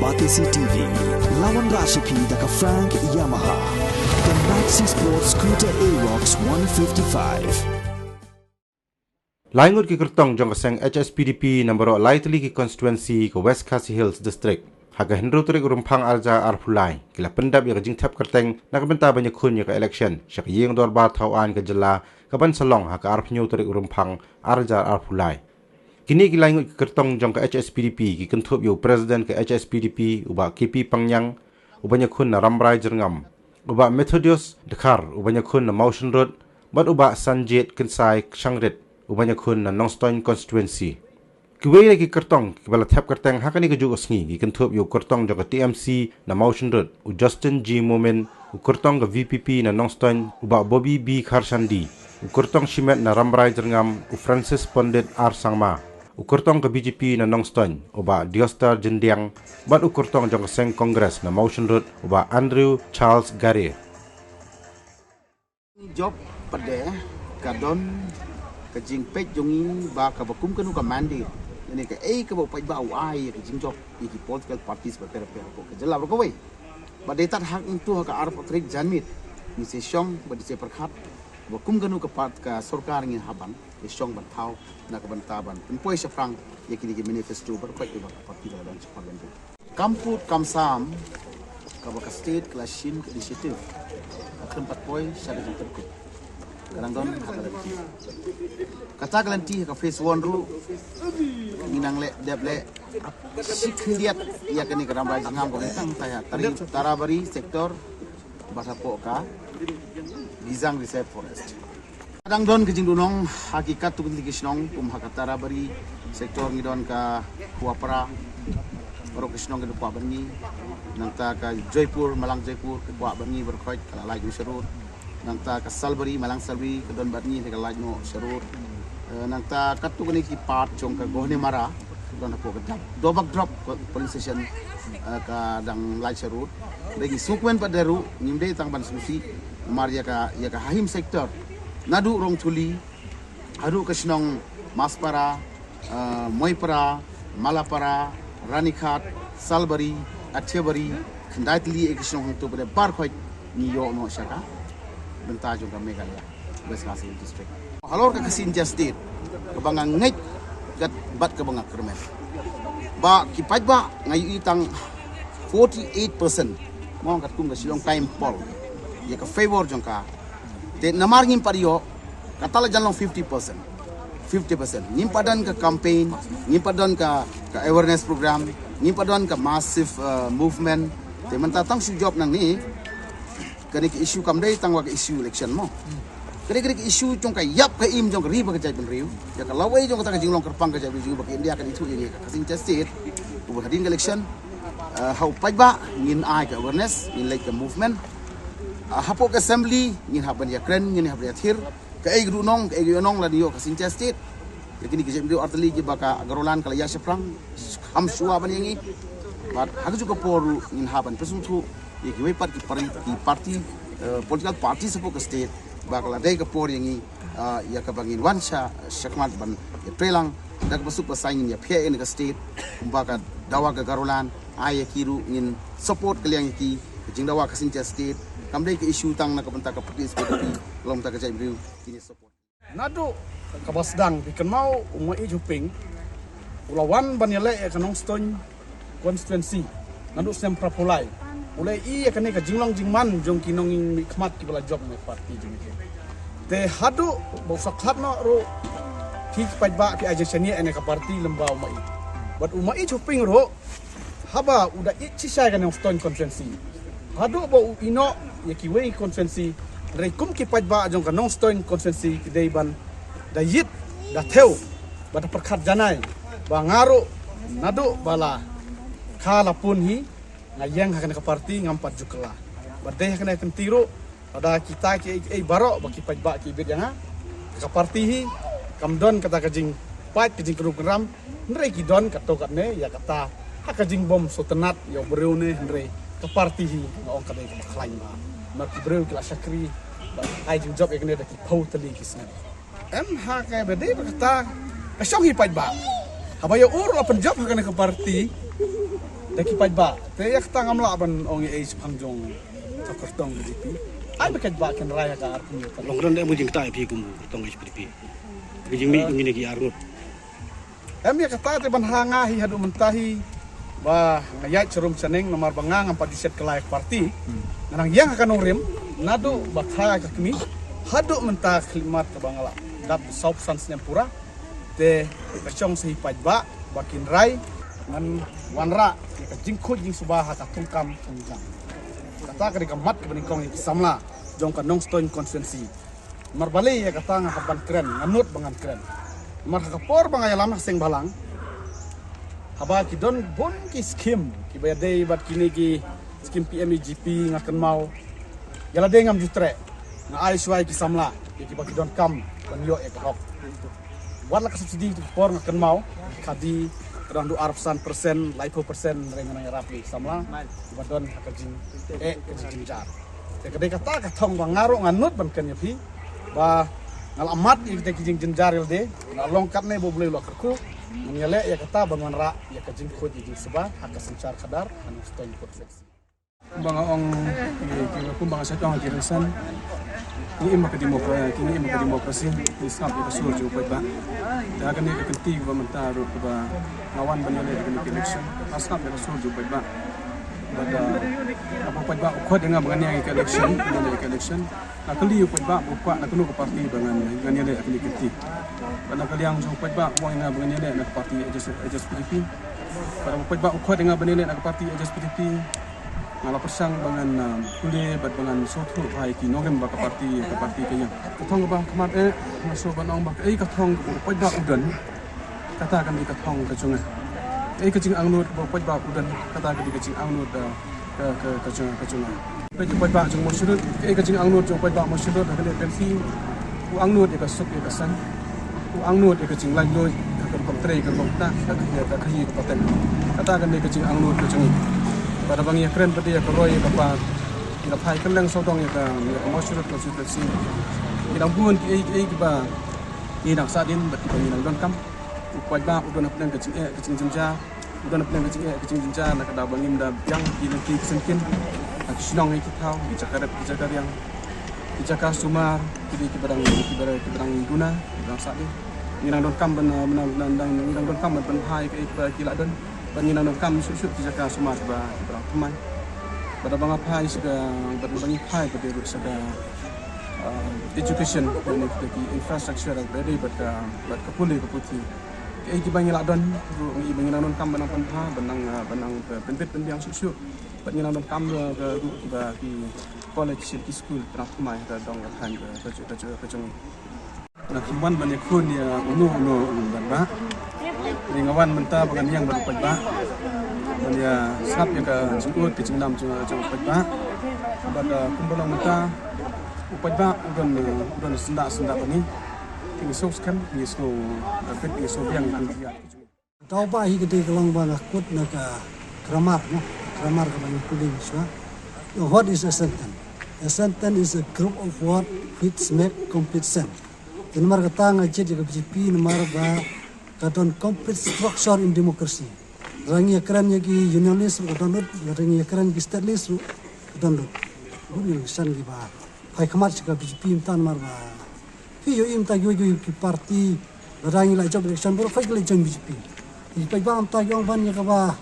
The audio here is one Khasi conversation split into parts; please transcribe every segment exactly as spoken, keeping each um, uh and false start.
Batesi T V, lawan rashipi da ka Frank Yamaha. The Maxi Sport Scooter Aerox one fifty-five. Lai ngut ki kyrtong jong ka seng H S P D P na baroh lai tylli ki constituency ka West Khasi Hills District, ha ka hynriew tarik u Rymphang arhajar arphew lai, ki la pyndap ïa ka jingthep kyrteng na ka bynta ban ïakhun ïa ka election sha ka ïing dorbar thaw aiñ ka jylla, ka ban sa long ha ka arphew hynñiew tarik u Rymphang arhajar arphew lai. Kine ki lai ngut ki kyrtong jong ka H S P D P ki kynthup ïa u President ka H S P D P, u Bah K P Pangñiang, u ban ïakhun na Rambrai Jyrngam, u Bah Methodius Dkhar, u ban ïakhun na Mawshynrut, bad u Bah Sanjit Kynsai Shangrit, u ban ïakhun na Nongstoiñ Constituency. Kiwei na ki kyrtong kiba la thep kyrteng ha kane kajuh ka sngi ki kynthup ïa u kyrtong jong ka T M C na Mawshynrut, u Justin G Momin, u kyrtong ka V P P na Nongstoiñ, u Bah Bobby B Kharshandi, u kyrtong shimet na Rambrai Jyrngam, u Francis Pandit R Sangma, u kyrtong ka B J P na Nongstoiñ, u Bah Diostar Jyndiang, bad u kyrtong jong ka seng Congress na Mawshynrut, u Bah Andrew Charles Gare. Jop pat de ka don ka jingpeit jong ngi ba kaba kum kano ka mandate, lane kaei kaba u paidbah u ai ïa ka jingjop ïa ki political parties bapher bapher hapoh ka jylla baroh kawei. Bad dei tad hangto ha ka arphew tarik janmiet ngin sa shong bad ngin sa pyrkhat ba kum kano ka part ka sorkar ngin hap ban ïa shong ban thaw na ka bynta ban pynpoi shaphrang ïa kine ki manifesto baroh kawei ba ka party ka la don shaphang. Kam pud kam sam kaba ka state ka la shim ka initiative ka khlem pat poi sha ka jingtyrkhong. Ka dang don ha ka lynti. Kata ka lynti ha ka phase one ruh ngi nang leh dep leh shi khyndiat ïa kane ka Rambrai Jyrngam kaba tang taya Tari, Tarabari sector bad hapoh ka Bijang Reserve Forest. Dang don ka jingduhnong ha ki katto katne ki shnong, kum ha ka Tarabari sector ngi don ka Khuapara, baroh ki shnong ki don kwah bad ngi. Nangta ka Joypur, Malang Joypur, ka kwah bad ngi baroh khoit, ka la lait noh sharud. Nangta ka Salbari, Malang Salbari, ka don bad ngi, ka lait noh sharud. Eh, nangta katto katne ki part jong ka Gohnemara, don hapoh ka Dab-, Dobak Drop po-, police station, eh, ka dang lait sharud. Dei ngi sngewkmen pat de ruh, ngim dei tang ban sngewsih namar ïa ka, ïa ka Hahim sector, naduh Rongthuli haduh ka shnong Maspara, eh, Moipara, Malapara, Ranikhat, Salbari, Athiabari, khyndai tylli ïa ki shnong hangto pat de baroh khoit ngi ïoh noh sha ka bynta jong ka Meghalaya. West Khasi Hills District. Halor ka Khasi Jaintia State, kaba nga ngeit kat bad kaba nga kyrmen, ba ki paidbah nga ïohi tang forty-eight percent, mo, katkum ka Shillong Times poll, ïa ka favor jong ka. Te namar ngim pat ïoh, kata la jan long fifty percent. Fifty percent. Ngim pat don ka campaign, ngim pat don ka, ka awareness program, ngim pat don ka massive, uh, movement. Te mynta tang shu jop nangne, kane ka issue kam dei tang wa ka issue election, mo. Kane, kane ka issue jong ka ïap ka im jong ka ri bad ka jaitbynriew. Ïa ka lawei jong kata ka jinglong kyrpang ka jaitbynriew bad ka India kan ithuh ïa ngi ka Khasi Jaintia State. Kumba hadien ka election, eh, ha u paidbah ngin ai ka awareness, ngin leit ka movement. Ah, hapoh ka assembly ngin hap ban ïakren, ngin hap ban ïathir. Kaei ka duhnong, kaei ka ïohnong lada ïoh ka Khasi Jaintia State. Ïa kine ki jaitbynriew artylli kiba ka Garoland ka la ïaid shaphrang, kham shuwa ban ïa ngi. Bad ha kajuh ka por ruh ngin hap ban pynsngewthuh ïa kiwei pat ki pari-, ki party, eh, political party hapoh ka state, ba ka la dei ka por ïa ngi, eh, ïa kaba ngin wan sha, shakhmat ban ïatreilang da kaba suk ba saiñ, ngin ïaphiah ïa kane ka state kumba ka dawa ka Garoland. Ai ïa ki ruh ngin support ka liang ïa ki. Ka jingdawa ka Khasi Jaintia State kam dei ka issue tang na ka bynta ka party, ka party, long ta ka jaitbynriew, kine support. Naduh kaba sdang, phi kynmaw u Maieit Hoping u la wan ban ïaleh ïa ka Nongstoiñ constituency naduh snem phra phew lai. U la ïohi ïa kane ka jinglong jingman jong ki nongmihkhmat kiba la jop na ka party jong ki. Te haduh ba u sa khlad noh ruh, ki paidbah ki ai jingshaniah ïa kane ka party lyngba u Maieit. Bad u Maieit Hoping ruh, haba u da ïeit shisha ïa ka Nongstoiñ constituency, haduh ba u ïehnoh ïa kiwei ki constituency, hynrei kum ki paidbah jong ka Nongstoiñ constituency ki dei ban da ïeit, da thew, bad da pyrkhat janai ba nga ruh naduh ba la kha la pun hi, nga ïeng ha kane ka party, ngam pat ju kylla. Bad dei ha kane ka kynti ruh, lada kita kiei kiei baroh ba ki paidbah ki bit ïa nga, ka party hi kam don kata ka jingpait, ka jingkynrum kynram, hynrei ki don katto katne ïa kata, ha ka jingbym sngewtynnat ïa u briew ne, hynrei ka party hi nga ong ka dei kaba khlaiñ bha. Namar ki briew ki la shakri, ba ai jingjop ïa kane da ki phew tylli ki snem. Em, ha kaba dei ba kata, ka shong hi paidbah. Haba ïa u ruh la pynjop ha kane ka party, Te ki paidbah, te ïa kata ngam lah ban ong ei shaphang jong ka kyrtong K D P. Ai ba ki paidbah kin rai ha ka ar kumno ka. Long ran da mu jingkata ïa phi kum kyrtong H P D P. Ki jingmih jong ngi ne ki ar ngut. Em ïa kata te ban ha nga hi haduh mynta hi ba nga ïaid sharum shaneng namar ba nga ngam party shet ka lai ka party. Nga nang ïeng ha ka nongrim naduh ba kha ka kmie haduh mynta khlieh mat kaba nga la dap saw phew san snem pura. Te ka shong sa hi paidbah ba kin rai ngan wanrah ïa ka jingkhuid jingsuba ha ka thungkam thungjam. Kata ka dei ka mat kaba nyngkong ïa ki samla jong ka Nongstoiñ constituency. Namar balei ïa kata nga hap ban kren, nga nud ba ngan kren. Namar ha ka por ba nga ïalam ha seng bhalang, haba ki don bun ki skim kiba ïadei bad kine ki skim P M E G P nga kynmaw. Ïa lade ngam ju treh, nga ai shuwa ïa ki samla ïa kiba ki donkam ban ïoh ïa ka hok. Wat la ka subsidy tu por nga kynmaw, ka dei ka dang haduh arphew san persen, laiphew persen, re nga nang ïarap ïa ki samla kiba don ha ka jing eh ka jingjynjar. Te ka dei kata ka thong ba nga ruh nga nud ban kren ïa phi ba nga la mat ïa kita ki jingjynjar ïa lade, nga long katne ba U Blei u la kyrkhu. Ngan ïaleh ïa kata ban wanrah ïa ka jingkhuid ïa jingsuba ha ka synshar khadar ha Nongstoiñ constituency. Kumba nga ong ki, ki, kumba nga sa ong ki rynsan, ngi im ha ka demokra-, ngi im ha ka demokrasi, ngi sngap ïa ka sur jong u paidbah. Te ha kane ka kynti kaba mynta ruh kaba nga wan ban ïaleh ïa kane ka election, nga sngap ïa ka sur jong u paidbah. Bad, uh, haba u paidbah u khot ïa nga ba ngan ïaleh ïa ka election, ngan ïaleh ïa ka election. Nga kylli u paidbah ba u kwah na kano ka party ba ngan, ngan ïaleh ha kane ka kynti. Bad na ka liang jong u paidbah u ong ïa nga ba ngan ïaleh na ka party H S, H S P D P. Bad haba u paidbah u khot ïa nga ban ïaleh na ka party H S P D P, nga la pyrshang ba ngan, um, pule bad ba ngan sngewthuh bha ïa ki nongrim ba ka party, ka party ka ïeng. Ka thong kaba khmat eh, nga sngewbha ban ong ba kaei ka thong kaba u paidbah u don, kata kan dei ka thong ka jong nga. Kaei ka jingangnud kaba u paidbah u don, kata kan dei ka jingangnud, uh, ka, ka, ka jong, ka jong nga. Peit ïa u paidbah jong Mawshynrut, kaei ka jingangnud jong u paidbah Mawshynrut ha kane ka kynti, u angnud ïa ka suk ïa ka saiñ. U angnud ïa ka jinglaitluid, ka rukom trei, ka rukom ktah, ka, ka, ka khaïi ka pateng. Kata kan dei ka jingangnud ka jong ngi. Bad haba ngi ïakren pat ïa ka roi ïa ka par, ngi la phai kylleng sawdong ïa ka, ïa ka Mawshynrut constituency. Ngi dang bun kiei kiei kiba ngi dang sahdien bad kiba ngi dang donkam. U paidbah u don hapdeng ka jingeh ka jingjynjar. U don hapdeng ka jingeh ka jingjynjar na ka daw ba ngim da biang ki lynti ki syngkien. Ha ki shnong ki thaw, ki jaka rep ki jaka riang, ki jaka sumar, ki dei kiba dang, kiba dang, kiba dang duna, kiba dang sahdien. Ngi dang donkam ban, ban, ban, ban, ngi dang donkam ban, ban phai ïa kiba ki la don. Bad ngi dang donkam shuh shuh ki jaka sumar kiba, kiba dang thymmai. Bad haba nga phai sha ka, bad haba ngi phai pat ruh sha ka, ah, education, lane kita ki infrastructure, bad, bad ka, bad ka pule ka puthi. Kaei kiba ngi la don ruh ngi, ba ngi nang donkam ban nang pynbha, ban nang, ah, ban nang, ah, pynbit pynbiang shuh shuh. Bad ngi nang donkam ruh, ruh kiba ki college, ki school, ban nang thymmai ha ka dong ka thaiñ ka, ka, ka, ka jong ngi. Nga khlem wan ban ïakhun ïa uno uno u paidbah. Te nga wan mynta ba ngan ïeng bad u paidbah ban ïa sngap ïa ka jingud ka jingnam jong, jong u paidbah. Bad, ah, kumba long mynta u paidbah u don, u don syndah syndah bad ngi. Te ngi sngewskhem, ngi sngew, ah, bit, ngi sngewbiang ïa ka jingïaid. Daw ba hi ka dei ka long ba nga kut na ka grammar, no? Grammar kaba ngi pule mynshuwa. What is a sentence? A sentence is a group of words which make complete sense. Te namar kata nga jied ïa ka B J P namar ba ka don complete structure in democracy. Lada ngi ïakren ïa ki unionist ruh ka don lut, lada ngi ïakren ïa ki statelist ruh ka don lut. Bun ngi shan kiba phai khmat sha ka B J P mynta namar ba phi ïohi mynta kiwei kiwei ki party, lada ngi la jop election baroh khoit ki la join B J P. Ki paidbah mynta ki ong ban ïa kaba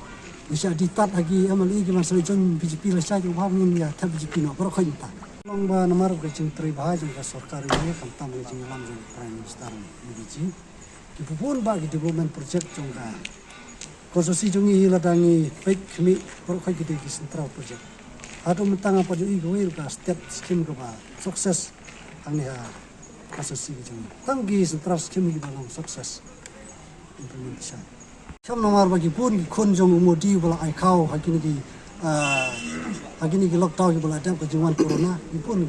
ngi shah die tad ha ki M L A ki ban sa leit join B J P lashai, ki ong ba ngin ïa thep B J P noh baroh khoit mynta. Long ba namar ka jingtrei bha jong ka sorkar India khamtam ka jingïalam jong ka Prime Minister Modi ji, ki bun bah ki development project jong ka constituency jong ngi, lada ngi peit khmih baroh khoit ki dei ki central project. Haduh mynta ngam pat ïohi kawei ruh ka state scheme kaba success hangne ha constituency ka jong ngi. Tang ki central scheme kiba long success implementation. Shem namar ba ki bun ki khun jong u Modi ba la ai khaw ha kine ki, ah, ha kine ki lockdown kiba la dep ka jingwan corona, ki bun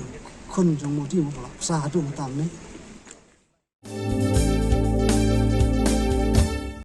khun jong u Modi ba la psa haduh mynta ne.